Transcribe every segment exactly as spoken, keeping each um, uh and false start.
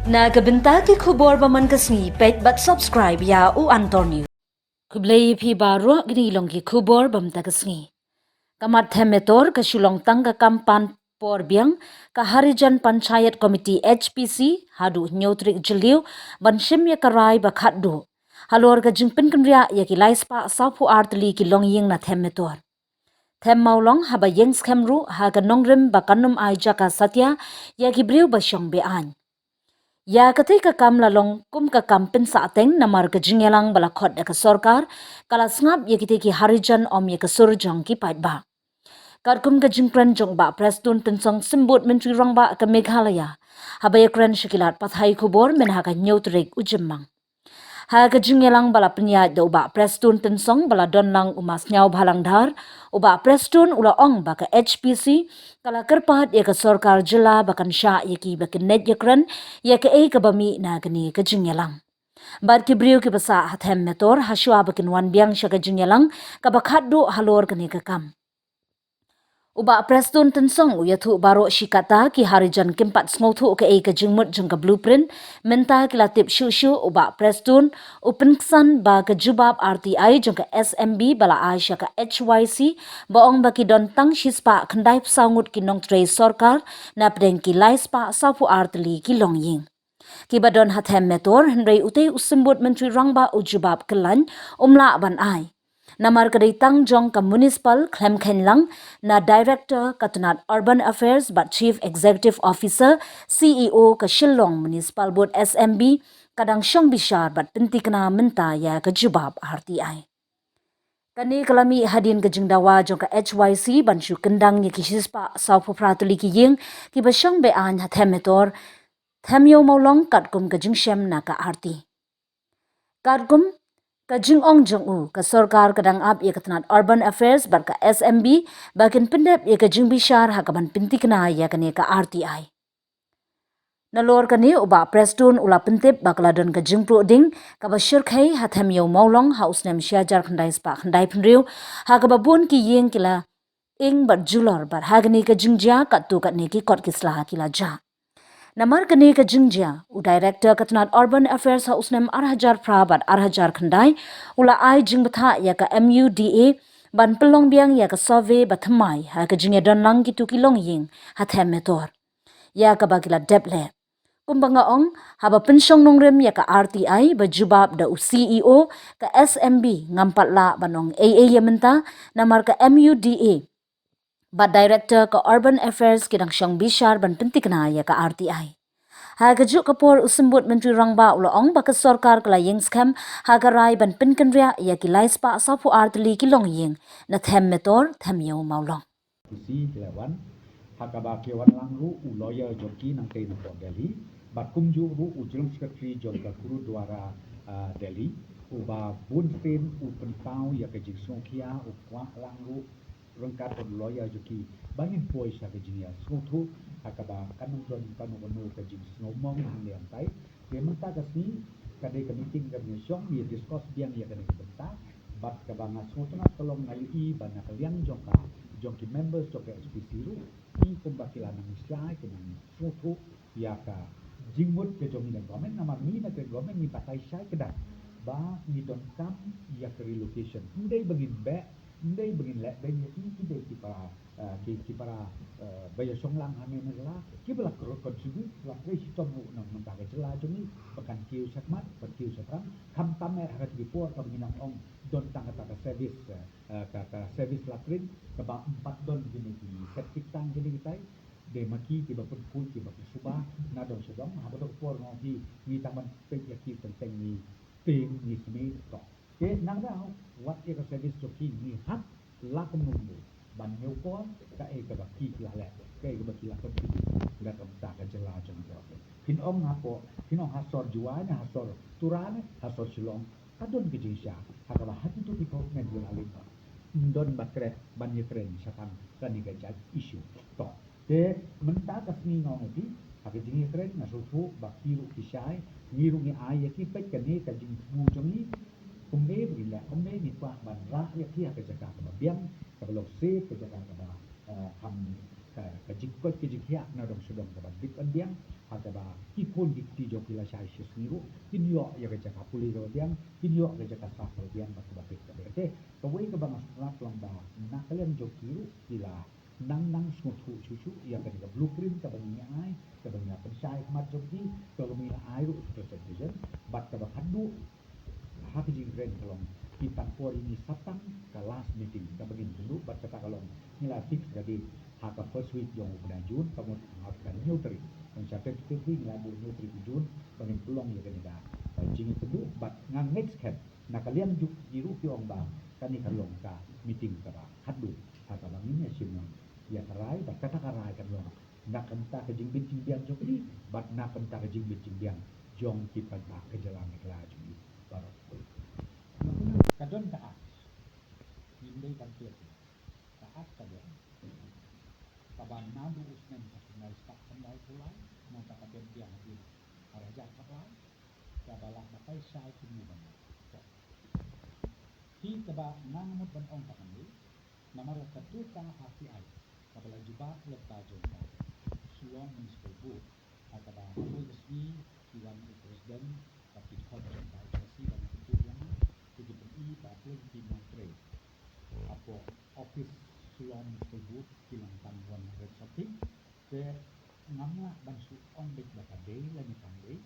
Na ka bynta ki khubor ba man ka sngi, peit bad subscribe ïa u Antonio. Khublei ïa phi baroh, kine ki long ki khubor ba mynta ka sngi. Ka mat Them Metor ka shu long tang ka kam pan por biang, ka Harijan Panchayat Committee H P C haduh hynñiew tarik Jylliew ban shim ïa ka rai ba khatduh halor ka jingpynkynriah ïa ki lai spah sawphew ar tylli ki longïing na Them Metor. Them Mawlong haba ïeng skhem ruh ha ka nongrim ba kan ym ai jaka satia ïa ki briew ba shong be-aiñ. Ïa katei ka kam la long kum ka kam pynsahteng namar ka jingïalang ba la khot da ka sorkar ka la sngap ïa kitei ki Harijan ym ïa ka sur jong ki paidbah. Katkum ka jingkren jong u Bah Prestone Tynsong, Symbud Myntri Rangbah ka Meghalaya, haba ïakren sha ki lad pathai khubor mynha ka hynñiew tarik u Jymmang. Ha ka jingïalang ba la pynïaid da u Bah Prestone Tynsong ba la don lang u Ma Sniawbhalang Dhar, u Bah Prestone u la ong ba ka H P C ka la kyrpad ïa ka sorkar jylla ba kan shah ïa ki ba kin leit ïakren ïa kaei kaba mih na kane ka jingïalang. Bad ki briew kiba sah ha Them Metor ha shuwa ba kin wan biang sha ka jingïalang kaba khatduh halor kane ka kam. U Bah Prestone Tynsong u ïathuh baroh shi katta ki Harijan kim pat sngewthuh kaei ka jingmut jong ka blueprint, mynta ki la tip shuh shuh u Bah Prestone u pynksan ba ka jubab R T I jong ka S M B ba la ai sha ka H Y C ba ong ba ki don tang shispah khyndaiphew saw ngut ki nongtrei sorkar na pdeng ki lai spah sawphew ar tylli ki longïing kiba don ha Them Metor, hynrei utei u Symbud Myntri Rangbah u jubab kyllain, um lah ban ai. Namar ka dei tang jong ka municipal khlem kheiñ lang na Director ka tnat Urban Affairs bad Chief Executive Officer, C E O ka Shillong Municipal Board, S M B, ka dang shong bishar bad pyntikna mynta ïa ka jubab R T I. Kane ka la mih hadien ka jingdawa jong ka H Y C ban shu kyndang ïa ki shispah sawphew phra tylli ki ïing kiba shong be-aiñ ha Them Metor, Them Ïew Mawlong katkum ka jingshem na ka R T I. Katkum ka jingong jong u, ka sorkar ka dang ap ïa ka tnat Urban Affairs bad ka S M B ba kin pyndep ïa ka jingbishar ha kaban pyntikna ïa kane ka R T I. Nalor kane u Bah Prestone u la pyntip ba ka la don ka jingpluh ding kaba shyrkhei ha Them Ïew Mawlong ha u snem shi hajar khyndai spah khyndaiphew hynriew, ha kaba bun ki ïing ki la ing bad julor bad ha kane ka jingjia katto katne ki kot ki sla ki la jah. Namar kane ka jingjia, u Director ka tnat Urban Affairs ha u snem ar hajar phra bad ar hajar khyndai u la ai jingbthah ïa ka M U D A ban pynlong biang ïa ka survey ba thymmai ha ka jingïadon lang kito ki longïing ha Them Metor, ïa kaba ki la dep leh. Kumba nga ong, haba pynshong nongrim ïa ka R T I ba jubab da u C E O ka S M B, ngam pat lah ban ong ei ei ïa mynta, namar ka M U D A bad Director ka Urban Affairs ki dang shong bishar ban pyntikna ïa ka R T I. Ha kajuh ka por u Symbud Myntri Rangbah u la ong ba ka sorkar ka la ïeng skhem ha ka rai ban pynkynriah ïa ki lai spah sawphew ar tylli ki longïing na Them Metor, Them Ïew Mawlong. T C ki la wan, ha kaba ki wan lang ruh u lawyer jong ki nangtei na pdeng Delhi, bad kumjuh ruh u General Secretary jong ka Gurudwara, ah, Delhi, uba bun sien u pynpaw ïa ka jingsngewkhia, u kwah lang ruh ryngkat bad u lawyer jong ki ba ngin poi sha ka jingïasngewthuh, ha kaba kan ym don kano kano ka jingsngewmong hangne hangtai. Te mynta ka sngi ka dei ka meeting kaba ngi shong, ngi discuss biang ïa kane ka bynta. Bad kaba nga sngewtynnat ka long, nga ïohi ba na ka liang jong ka, jong ki members jong ka H P C ruh, ki kumba ki la nang shai, ki nang sngewthuh ïa ka jingmut ka jong ngi na government, namar ngi na ka government ngi batai shai kdar ba ngi donkam ïa ka relocation. Ym dei ba ngin beh, ym dei ba ngin leh beiñ ïa ki, ki dei ki para, eh, ki, ki para, eh, ba ïashong lang hangne na jylla, kiba la contribute, la trei shitom ruh na mynta ka jylla jong ngi, ba kan kiew shakhmat, ban kiew shatrang, khamtam eh ha kata ki por kaba ngi nang ong don tang kata ka service, eh, eh, ka, ka service latrine, kaba ym pat don kine ki septic tank kine kitai, dei ma ki kiba pynkhuid, kiba pynsuba na dong sha dong, ha kata ka por nga ong ki, ngi tang ban peit ïa ki teng teng ngi tieng, ngi smiej, to. Te nang da wat ïa ka service jong ki ngi hap la kumno kumno ban ñiewkor kaei kaba ki la leh, kaei kaba ki la contribute da ka bynta ka jylla jong ngi. Phin ong hapoh, phin ong ha sor Jowai ne, ha sor Tura ne, ha sor Shillong, ka don ka jingshisha ha kaba ha kito ki government ki la leit noh. Ym don ba khreh ban ïakren shaphang kane ka jait issue. To, te mynta ka sngi nga ong ïa phi, ha ka jingïakren nga sngewthuh ba ki ruh ki shai, ngi ruh ngi ai ïa ki, peit kane ka jingthmu jong ngi, kumne ba ngin leh, kumne ngi kwah ban rah ïa ki ha ka jaka kaba biang, kaba long safe, ka jaka kaba, eh, kham ka, ka jingkoit ka jingkhiah na dong sha dong kaba bit ban biang, ha kaba ki khun ki kti jong ki lashai shisngi ruh kin ïoh ïa ka jaka pule kaba biang, kin ïoh ka jaka sah kaba biang bad kaba bit kaba bit. Te kawei kaba nga sngewtynnat long ba na ka liang jong ki ruh ki la nang nang sngewthuh shuh shuh ïa kane ka blueprint kaba ngi ai, kaba ngi la pynshai khmat jong ki, kaba ngi la ai ruh presentation, bad kaba khatduh ha ka jingkren ka long, ki pan por ïa ngi sa tang ka last meeting kaba ngin kynduh, bad kata ka long ngi la fix ka date ha ka first week jong u bnai June, ka mut ha ka hynñiew tarik. Ngi sa tentatively ngi la buh hynñiew tarik u June ba ngin pynlong ïa kane ka, ka jingïakynduh, bad nga ngeit skhem na ka liang jong ki ruh ki ong ba kane ka long ka meeting kaba khatduh ha kaba ngin ïashim lang ïa ka rai, bad kata ka rai kan long na ka bynta ka jingbit jingbiang jong ki bad na ka bynta ka jingbit jingbiang jong ki paidbah ka jylla Meghalaya jong ngi baroh. Ka don ka Act, ngim dei ban klet, ka Act ka don, kaba naduh u snem khatkhyndai spah khyndaiphew lai, nangta ka don biang hadien ar hajar khatlai, kaba lah batai shai kumno ban. Te kaba nga mut ban ong kane, namar kata ka ha ki ai kaba la jubab lyngba jong ka Shillong Municipal Board, ha kaba ha kawei ka sngi ki wan u president bad ki khot jong ka H R C ban kyntu ïa nga, te ki pyni ba ki long ki nongtrei hapoh office Shillong Municipal Board ki long tang one hundred something. Te ngam lah ban shu ong beit ba ka dei lane kam dei.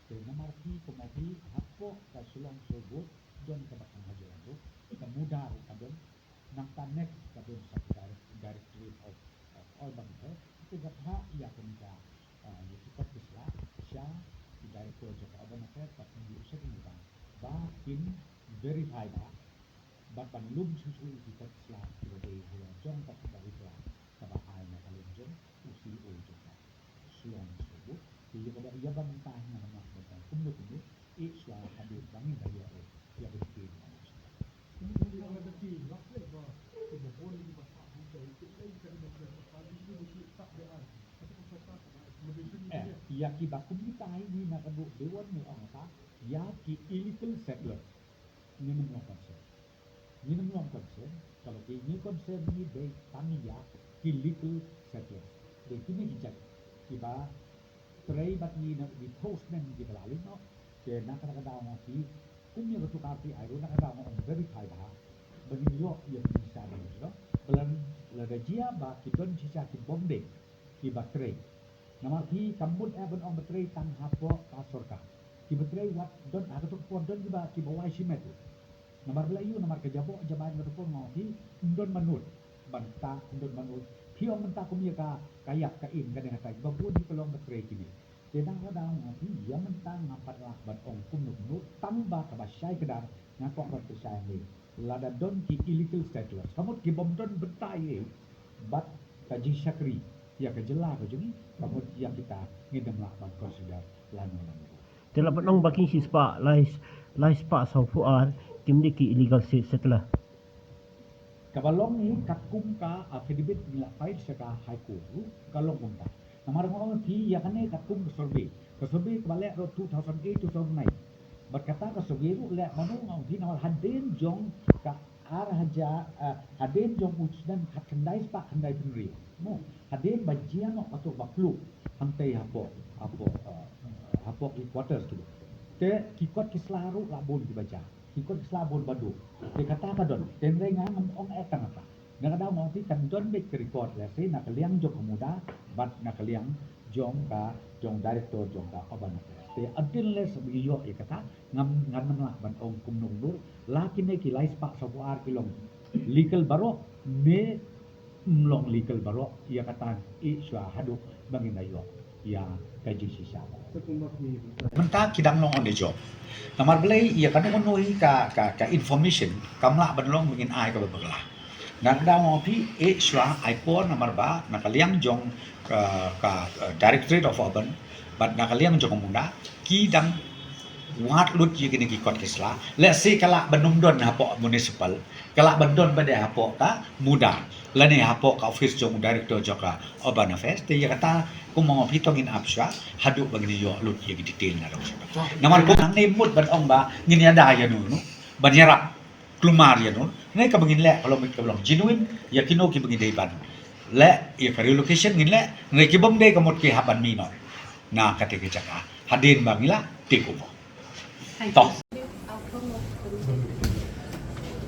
Te namar phi, kumba phi, hapoh ka Shillong Municipal Board don kaba kham hajar ruh, ka MUDA ruh ka don, nangta next ka don sa ka direct-, Directorate of, of Urban Affairs. Te ka phah ïa kane ka, ah, ïa ki kot ki sla sha ki Director jong ka Urban Affairs bad ki ïoh sha ki MUDA ba kin verify ba bad ban lum shuh shuh ïa ki kot ki sla kiba dei halor jong ka, ka ri Khasi kaba ai na ka liang jong u C E O jong ka Shillong Municipal Board. Te ïa kaba, ïa ba mynta ngan ong ba kumno kumno, eh, shuwa haduh ba ngin da ïoh, eh, ïa ba dei. Eh, ïa kiba kum kita hi ngi na ka dei wan ngi ong ta ïa ki illegal settlers. Ngin ym long concern. Ngin ym long concern, ka long ki ngi concern ngi dei tang ïa ki legal settlers. Dei kine ki jait kiba trei bad ngi na ki phew snem kiba la leit noh. Te na kata ka daw nga ong phi, kum ïa kato ka R T I ruh na ka daw nga ong verify bha ba ngin ïoh ïa ki sha dei, no? Ba lada, lada jia ba ki don shisha ki bym dei kiba trei. Namar phi, kam mut eh ban ong ba trei tang hapoh ka sorkar. Kiba trei wat don ha kato ka por, don kiba, kiba wai shimet ruh. Namar balei ïoh, namar ka jaboh jabieng kato ka por nga ong phi, ym don mano ban ta, ym don mano. Phi ong mynta kum ïa ka, ka ïap ka im ka dei, nga ta ba bun hi ka long ba trei kine. Te dang ka dang nga ong phi, ïa mynta ngam pat lah ban ong kumno kumno, tang ba kaba shai kdar nga kwah ban pynshai hangne. Lada don ki illegal settlers, ka mut ki bym don bynta ei ei bad ka jingshakri ïa ka jylla ka jong ngi, ka mut ïa kita ngin ym lah ban consider lano lano. Te la pynong ba ki shispah lai, lai spah sawphew ar kim dei ki illegal se-, settler. Kaba long hi katkum ka affidavit ngi la file sha ka High Court ruh ka long kumta. Namar nga ong phi ïa kane katkum ka survey. Ka survey kaba leh ruh two thousand eight, two thousand nine. Bad kata ka survey ruh leh mano nga ong phi, namar hadien jong ka ar hajar, eh, hadien jong u snem khatkhyndai spah khyndaiphew hynriew. Mo, hadien ba jia noh kato ba pluh hangtei hapoh, hapoh, eh, hapoh ki quarters tu. Te ki kot ki sla ruh la bun kiba jia. Ki kot ki sla bun ba duk. Te kata ka don. Te hynrei nga ngam ong eh tang kata. Na ka daw nga ong phi kan don beit ka record lehse na ka liang jong ka MUDA bad na ka liang jong ka, jong director jong ka Urban Affairs. Te until lehse ba ïoh ïa kata ngam, ngan ym lah ban ong kumno kumno. La kine ki lai spah sawphew ar ki long legal baroh ne ym long legal baroh, ïa kata ïeh shuwa haduh ba ngin da ïoh ïa ka jingshisha. Mynta ki dang long on the job. Namar balei ïa kano kano hi ka, ka, ka information kam lah ban long ba ngin ai kaba bakla. Na ka daw nga ong phi ïeh shuwa ai por namar ba na ka liang jong ka, ka, uh, Directorate of Urban bad na ka liang jong ka MUDA ki dang wad lut ïa kine ki kot ki sla. Lehse ka lah ban ym don hapoh municipal, ka lah ban don beit hapoh ka MUDA lane hapoh ka office jong u director jong ka Urban Affairs. Te ïa kata kumba nga ong phi to ngin ap shuwa haduh ba ngin ïoh lut ïa ki detail na dong shuwa. Namar kumba ngi mut ban ong ba ngin ïada ïano ïano ban ïarap kulmar ïano, ne kaba ngin leh ka long, ka long genuine ïa kino kiba ngi dei ban Leh ïa ka relocation ngin leh, ngi ki bym dei ka mut ki hap ban mih noh na kata ka jaka hadien ba ngi la take over. Thank you.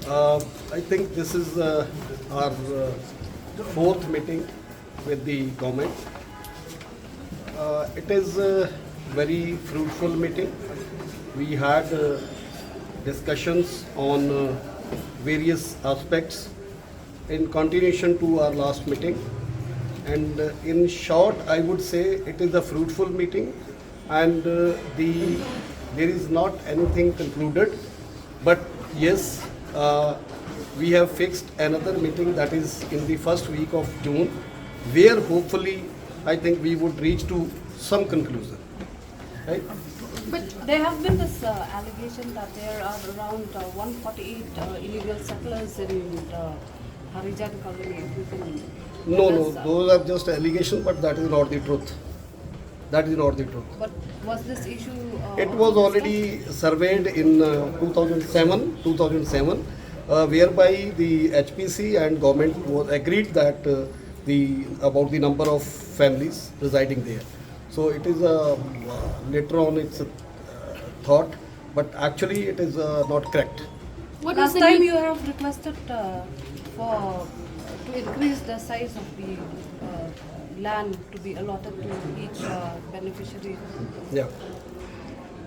Uh, I think this is uh, our uh, fourth meeting with the government. Uh, it is a very fruitful meeting. We had uh, discussions on uh, various aspects in continuation to our last meeting. And uh, in short, I would say it is a fruitful meeting, and uh, the there is not anything concluded. But yes, uh, we have fixed another meeting that is in the first week of June, where hopefully I think we would reach to some conclusion. Right? But there have been this uh, allegation that there are around uh, one forty-eight uh, illegal settlers in the Harijan colony. If you can No, tell no, us, uh, those are just allegations, but that is not the truth. That is not the truth. But was this issue? Uh, It was discussed? Already surveyed in uh, two thousand seven, two thousand seven, uh, whereby the H P C and government was agreed that uh, the about the number of families residing there. So it is a uh, later on it's a uh, thought, but actually it is uh, not correct. What Last time you have requested uh, for to increase the size of the uh, land to be allotted to each uh, beneficiary. Yeah.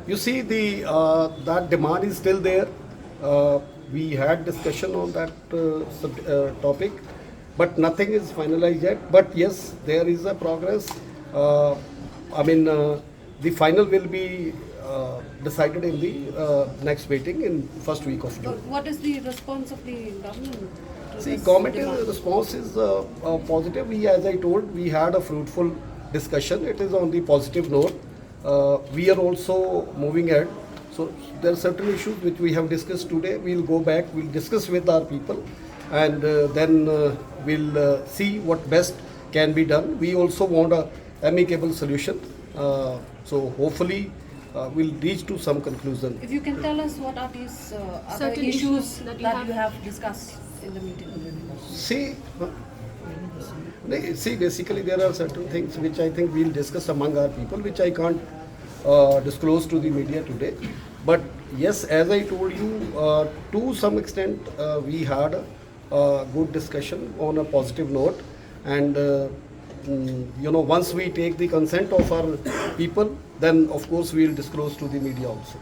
You see, the uh, that demand is still there. Uh, we had discussion on that uh, sub, uh, topic, but nothing is finalized yet. But yes, there is a progress. Uh, I mean, uh, the final will be uh, decided in the uh, next meeting in first week of June. But what is the response of the government? To See, this government demand? Is, response is uh, uh, positive. We, as I told, we had a fruitful discussion. It is on the positive note. Uh, we are also moving ahead. So there are certain issues which we have discussed today. We'll go back. We'll discuss with our people, and uh, then uh, we'll uh, see what best can be done. We also want a amicable solution. Uh, so hopefully, uh, we'll reach to some conclusion. If you can tell us what are these uh, other Certain issues, issues that that, you have you have discussed in the meeting. See, no, see, basically there are certain things which I think we'll discuss among our people, which I can't uh, disclose to the media today. But yes, as I told you, uh, to some extent uh, we had a good discussion on a positive note, and uh, mm, you know, once we take the consent of our people, then of course we'll disclose to the media also.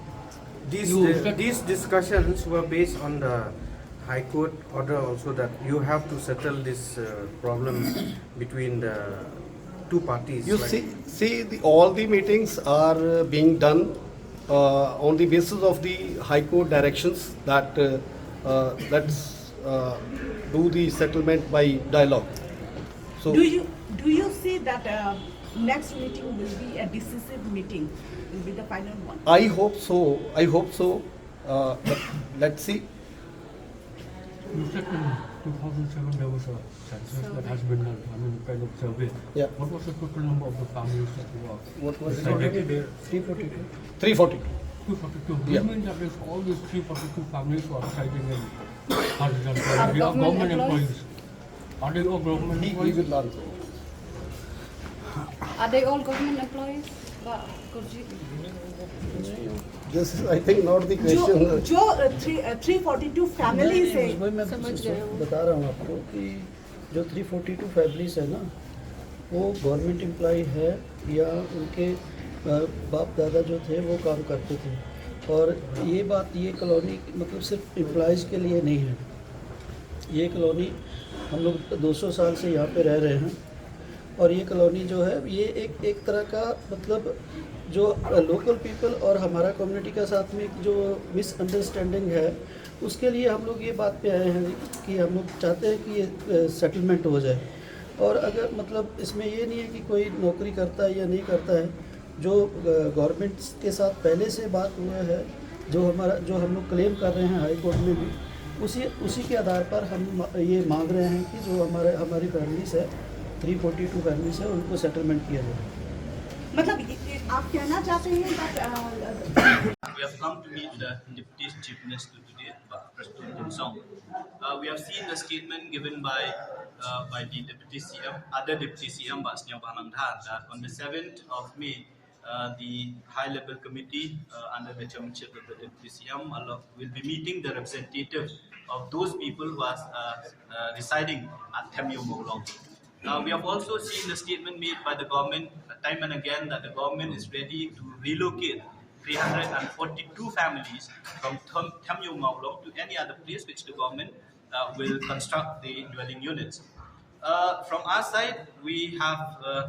These, uh, these discussions were based on the High Court order also that you have to settle this uh, problem between the two parties. You Like, see, see the, all the meetings are uh, being done uh, on the basis of the High Court directions that uh, uh, let's uh, do the settlement by dialogue. So Do you, do you see that uh, next meeting will be a decisive meeting, will be the final one? I hope so. I hope so. Uh, but let's see. You said in two thousand seven there was a census that has been done, I mean, kind of survey. Yeah. What was the total number of the families that were What was it? residing? Three forty-two. Two forty-two. Do you Yeah. mean that there's all these three forty-two families who are residing in Harijan? They are Government government employees? Employees. Are they all government He, he employees? will answer. Are they all government employees? Bah Gurjit? This is, I think, not the जो question. जो थ्री थ्री फोर्टी टू फैमिलीज है वही मैं बता रहा हूँ आपको कि जो थ्री फोर्टी टू फैमिलीज है ना, वो गवर्नमेंट एम्प्लॉय है या उनके अ, बाप दादा जो थे वो काम करते थे। और ये बात, ये कॉलोनी मतलब सिर्फ एम्प्लॉयज़ के लिए नहीं है। ये कॉलोनी हम लोग दो सौ साल से यहाँ पे रह रहे हैं, और ये कॉलोनी जो है, ये एक एक तरह का, मतलब, जो लोकल पीपल और हमारा कम्युनिटी का साथ में जो मिसअंडरस्टैंडिंग है, उसके लिए हम लोग ये बात पे आए हैं कि हम लोग चाहते हैं कि ये सेटलमेंट हो जाए। और अगर, मतलब, इसमें ये नहीं है कि कोई नौकरी करता है या नहीं करता है, जो गवर्नमेंट के साथ पहले से बात हुआ है, जो हमारा, जो हम लोग क्लेम कर रहे हैं हाई कोर्ट में भी, उसी उसी के आधार पर हम ये मांग रहे हैं कि जो हमारे हमारी फैमिलीज है, थ्री फोर्टी टू फैमिलीज है, उनको सेटलमेंट किया जाए। मतलब ये- ये आप कहना चाहते हैं that We have come to meet the Deputy Chief Minister today, Bah Prestone Tynsong. Uh, we have seen the statement given by uh, by the Deputy C M, other Deputy C M, Bah Sniawbhalang Dhar, that on the seventh of May, uh, the high-level committee uh, under the chairmanship of the Deputy C M along will be meeting the representative of those people who are uh, uh, residing at Them Ïew Mawlong. Uh, we have also seen the statement made by the government uh, time and again that the government is ready to relocate three hundred and forty-two families from Them, Them Ïew Mawlong to any other place which the government uh, will construct the dwelling units. Uh, from our side, we have uh,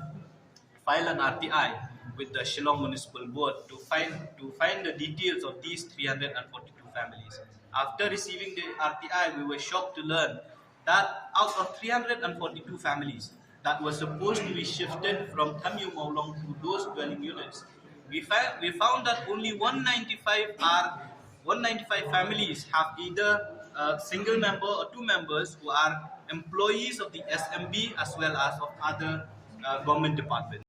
filed an R T I with the Shillong Municipal Board to find to find the details of these three hundred and forty-two families. After receiving the R T I, we were shocked to learn that out of three hundred and forty-two families that were supposed to be shifted from Them Ïew Mawlong to those dwelling units, we, fi- we found that only one ninety-five are one ninety-five families have either a single member or two members who are employees of the S M B as well as of other uh, government departments.